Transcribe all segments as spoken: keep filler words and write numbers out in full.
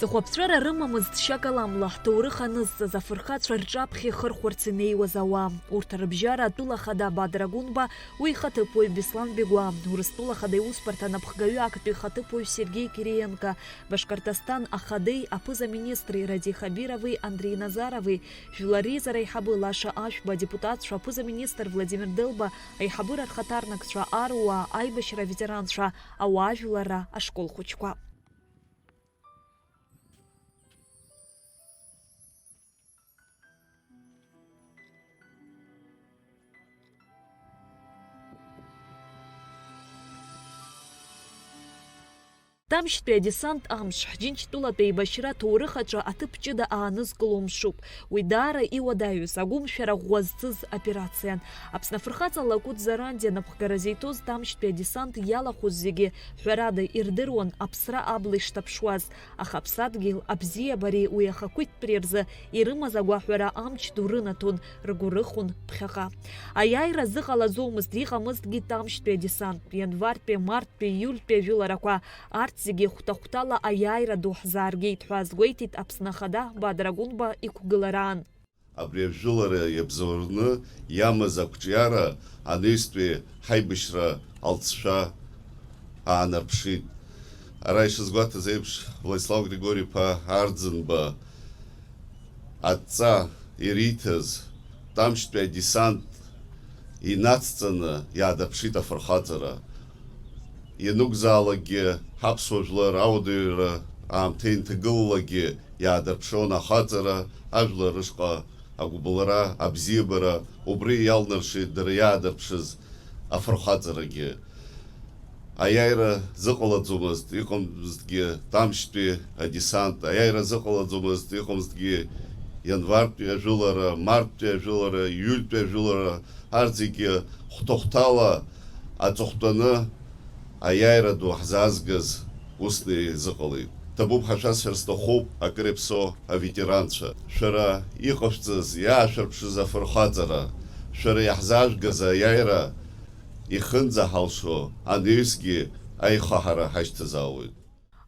Ҵыхәаԥҵәара рымамызт шьакаламла ҳҭоурых анызҵаз афырхацәа рҿаԥхьа ихырхәарц инеиуаз ауаа. Урҭ рыбжьара атәыла хада Бадра Гәынба, уи ихаҭыԥуаҩ Беслан Бегәа, Урыстәыла Ахада иусбарҭа анапхгаҩы актәи ихаҭыԥуаҩ Сергеи Кириенко, Башкортостан Ахадеи аԥыза-министри Радий Хабирови Андрей Назарови, Жәлар реизара аиҳабы Лаша Ашәба, адепутатцәа, аԥыза-министр Владимир Делба, аиҳабыра рхаҭарнакцәа, аруаа, аибашьра аветеранцәа, ауаажәларра ашкол хәыҷқәа. Тамшьтәи адесант амш, ҳџьынџьтәылатә еибашьра аҭоурых аҿы аҭыԥ ҷыда аанызкыло мшуп. Уи даара иуадаҩыз, агәымшәара ӷәӷәа зцыз операциан. Аԥсны афырхаҵа Лакут Заранди анапхгара зиҭоз Тамшьтәи адесант иалахәыз зегьы, ҳәарада, ирдыруан аԥсра абла ишҭаԥшуаз, аха аԥсадгьыл абзиабареи уи ахақәиҭтәреи рзы ирымаз агәаҳәара амч ду рынаҭон, ргәы рыхәон ԥхьаҟа. Аиааира зыҟалаӡомызт, иҟамызҭгьы Тамшьтәи адесанттә, ианвартәи, марттәи, иультәи ажәыларақәа, арҭ зегьы хәҭа-хәҭала аиааира ду ҳзааргеит ҳәа азгәеиҭеит Аԥсны Ахада Бадра Гәынба иқәгылараан. Абри ажәылара иабзоураны иамаз ақәҿиара анаҩстәи ҳаибашьра алҵшәа аанарԥшит. Ара ишазгәаҭаз еиԥш, Владислав Григори-иԥа Арӡынба адҵа ириҭаз Тамшьтәи адесант инацҵаны иаадырԥшит афырхаҵара. Ианакәзаалакгьы ҳаԥсуа жәлар ауадаҩра аамҭа инҭагылалакгьы иаадырԥшуан ахаҵара, ажәлар рышҟа агәыбылра, абзиабара, убри иалнаршеит дара иаадырԥшыз афырхаҵарагьы. Аиааира зыҟалаӡомызт, иҟамызҭгьы Тамшьтәи адесант, аиааира зыҟалаӡомызт, иҟамызҭгьы ианвартәи ажәылара, марттәи ажәылара, июльтәи ажәылара, арҭ зегьы хәҭа-хәҭала аҵыхәтәаны аиааира ду ҳзаазгаз усны изыҟалеит. Ҭабуп ҳәа шәасҳәар сҭахуп, акыр иаԥсоу аветеранцәа. Шәара иҟашәҵаз, иаашәырԥшыз афырхаҵара, шәара иаҳзаажәгаз аиааира ихынӡаҳалшо анаҩсгьы аихаҳара ҳашьҭазаауеит.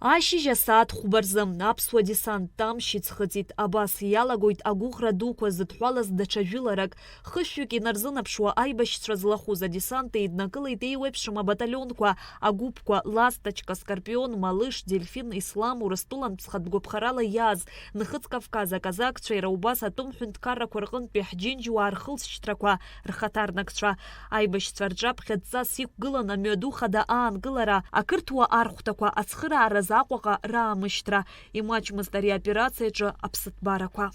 Ашьыжь асааҭ хәба рзы аԥсуа десант Тамшь иӡхыҵит. Абас иалагоит агәыӷра дуқәа зыдҳәалаз даҽа жәыларак. Хышәҩык инарзынаԥшуа аибашьцәа злахәыз адесант еиднакылеит еиуеиԥшым абаталионқәа, агәыԥқәа, Ласточка, Скорпион, Малыш, Дельфин, Ислам, Урыстәылантә зхатә гәаԥхарала иааз, Нхыҵ Кавказ аказакцәа, иара убас атәым ҳәынҭқаррақәа рҟынтәи ҳџьынџьуаа рхылҵшьҭрақәа, рхаҭарнакцәа. Аибашьцәа рҿаԥхьа дҵас иқәгылан амҩаду хада аанкылара, ақырҭуа архәҭақәа ацхырааразы Аҟәаҟа раамышьҭра, имаҷмызт ари аоперациаҿы аԥсыҭбарақәа.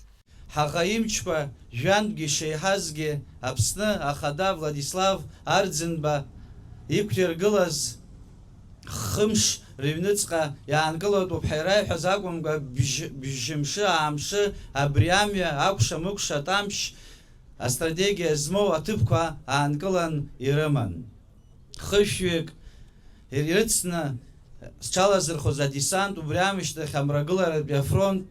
Ҳаӷа имчқәа жәантәгьы шеиҳазгьы Аԥсны Ахада Владислав Арӡынба иқәиргылаз хымш рыҩныҵҟа иаанкылатәуп ҳәа ираиҳәаз акәымкәа, бжь-, бжьымшы-аамшы абри амҩа акәша-мыкәша Тамшь астратегиа змоу аҭыԥқәа аанкылан ирыман. Хышәҩык ирыцны зҽалазырхәыз адесант убри аамышьҭахь амрагыларатәи афронт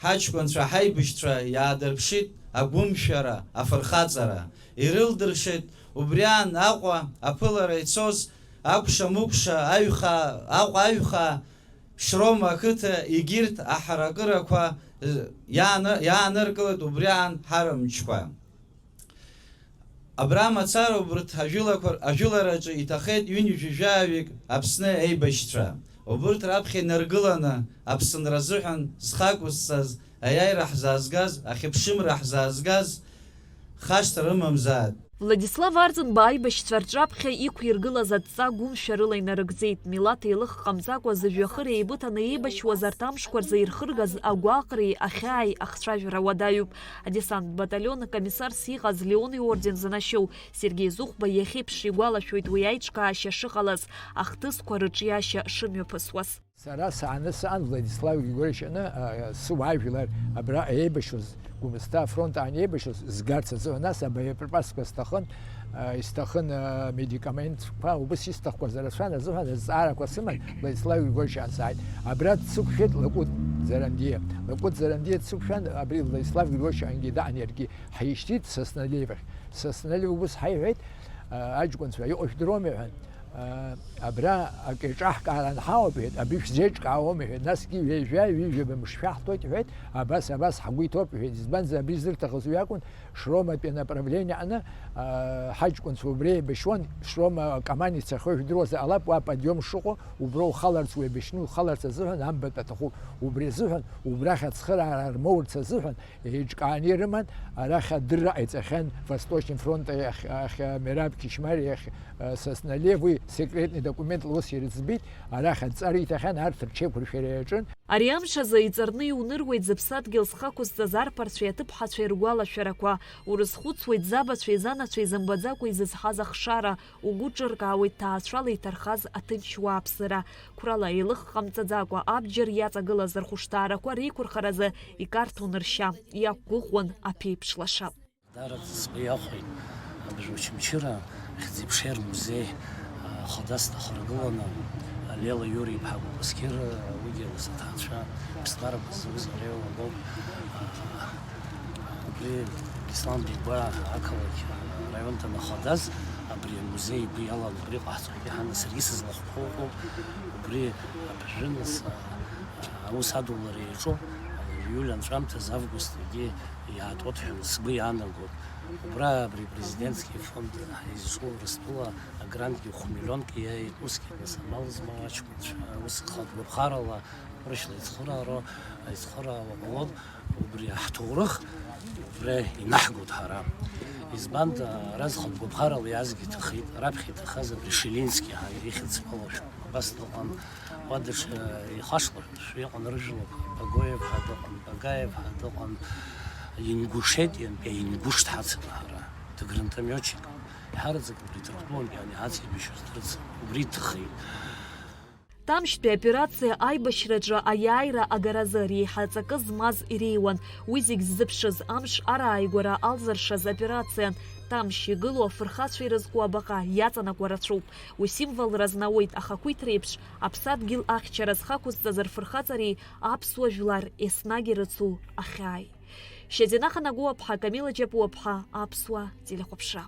ҳаҷкәынцәа, ҳаибашьцәа иаадырԥшит агәымшәара, афырхаҵара. Ирылдыршеит убри аан Аҟәа аԥылара ицоз акәша-мыкәша, аҩхаа, Аҟәа аҩхаа, Шрома ақыҭа, егьырҭ аҳаракырақәа, э, иааны-, иааныркылеит убри аан ҳарымчқәа. Абра мацара убырҭ ажәылақәа, ажәылараҿы иҭахеит ҩынҩажәижәааҩык Аԥсны еибашьцәа. Убырҭ раԥхьа инаргыланы Аԥсынра азыҳәан зхы ақәызҵаз, аиааира ҳзаазгаз, ахьыԥшымра ҳзаазгаз, хашҭра рымамзааит. Владислав Арӡынба аибашьцәа рҿаԥхьа иқәиргылаз адҵа гәымшәарыла инарыгӡеит. Милаҭ еилых ҟамҵакәа зыжәҩахыр еибыҭаны еибашьуаз арҭ амшқәа рзы ирхыргаз агәаҟреи ахьааи ахцәажәара уадаҩуп. Адесанттә баталион акомиссарс иҟаз Леон иорден занашьоу Сергеи Зыхәба иахьеиԥш игәалашәоит уи аиҿкаашьа шыҟалаз, ахҭысқәа рыҿиашьа шымҩаԥысуаз. Сара сааны сыҟан Владислав Григорьевич иҟны, а, сыуаажәлар абра еибашьуаз, Гәымсҭа афронт аан еибашьуаз згарц азыҳәан, нас абоеприпасқәа сҭахын, а, исҭахын, а, медикаментқәа, убыс исҭахқәаз рацәан азыҳәан азҵаарақәа сыман, Владислав Григорьевич иаансааит. Абра дсықәшәеит Лакут Зарандиа. Лакут Зарандиа дсықәшәан, абри Владислав Григорьевич ангьы даан иаргьы ҳишьҭит Сасналиев ахь. Сасналиев убыс ҳаиҳәеит, а, аҷкәынцәа, иҟоу жәдыруама, иҳәан. Абра акы еиҿаҳкаара анҳауап, иҳәеит, абри шәзеиҿкаауам, иҳәеит, насгьы ҩажәа, ҩажәаба мыш шәаҳҭоит, иҳәеит, абас, абас ҳгәы иҭоуп, иҳәеит, избанзар, абри зырҭахыз уи акәын, Шроматәи анаправление аҟны, ҳаҷкәынцәа убри еибашьуан, Шрома Каман ицахьоу жәдыруазар ҟалап, уа аподиом шыҟоу, убра ухаларц уеибашьны ухаларц азыҳәан амбатә аҭахуп, убри азыҳәан, убрахь ацхыраара рмоурц азыҳәан, еиҿкааны ирыман, арахь адырра ҟаиҵахьан Восточный фронт иахь, ахь, Мераб Кичмариа иахь, Сосналев уи секретный документла ус ирыӡбеит, арахь адҵара иҭахьан, арҭ рҽеиқәыршәара иаҿын. Ари амш азы иҵарны иуныруеит зыԥсадгьыл зхы ақәызҵаз арԥарцәеи аҭыԥҳацәеи ргәалашәарақәа, урызхәыцуеит забацәеи занацәеи зымбаӡакәа изызҳаз ахшара, угәы ҿыркаауеит ҭаацәала иҭархаз аҭынч уааԥсыра. Қәрала еилых ҟамҵаӡакәа абџьар иаҵагылаз рхәышҭаарақәа реиқәырхаразы икарҭон ршьа, иақәгәыӷуан аԥеиԥш лаша. Дараӡа сгәы иахәеит абжа Очамчыра хьӡи-ԥшеи рмузеи ахадас дахыргыланы, Лела Иури-иԥҳа Гәыпаскьыр, уигьы ласаҭаацәа ԥсҭбарақәа ззауз иара иоуа лоуп. Убри Беслан Бигәаа ақалақь араион данахадаз, абри амузеи игәы иалан, убри ҟаҳҵоит, иаҳаны саргьы сызлахәқәоу ыҟоуп, убри абыржәы нас, аус адулара иаҿуп, иуль анҵәамҭаз, август егьи иаатуеит ҳәа сгәы иаанагоит. Убра абри президентский фонд изҿу Урыстәыла агрантгьы хә-миллионк иааит, усгьы нас амал змоу аҷкәынцәа, ус хатә гәаԥхарала Ҟәрышьла ицхырааро, ицхыраауа ҟалоит, убри ҳҭоурых убра инаҳгоит ҳара. Избанда, ара зхатә гәаԥхарала иаазгьы иҭахеит, раԥхьа иҭахаз абри Шилински ҳәа ихьӡ ҳәалоушәа абас дыҟан, уа даҽа ихашҭлашәа иҟан рыжәлақәа, Багоев ҳәа дыҟан, Багаев ҳәа дыҟан, Ингушетиантәи аингушт ҳацын ҳара, дгранатометчик, иҳараӡак убри Ҭырқәтәылантәи ани ҳацеибашьуаз дрыцын, убри иҭахеит. Тамшьтәи аоперациа аибашьраҿы аиааира агаразы реиҳа ҵакы змаз иреиуан. Уи зегь ззыԥшыз амш арааигәара алзыршаз операциан. Тамшь игылоу афырхацәа ирызку абаҟа иаҵанакуа рацәоуп. Уи символра знауеит ахақәиҭреиԥш, аԥсадгьыл ахьчара зхақәызҵаз рфырхаҵареи аԥсуа жәлар еснагь ирыцу ахьааи. Шьазина Ханагәыуаԥҳа, Камила Џьапуаԥҳа, Аԥсуа телехәаԥшра.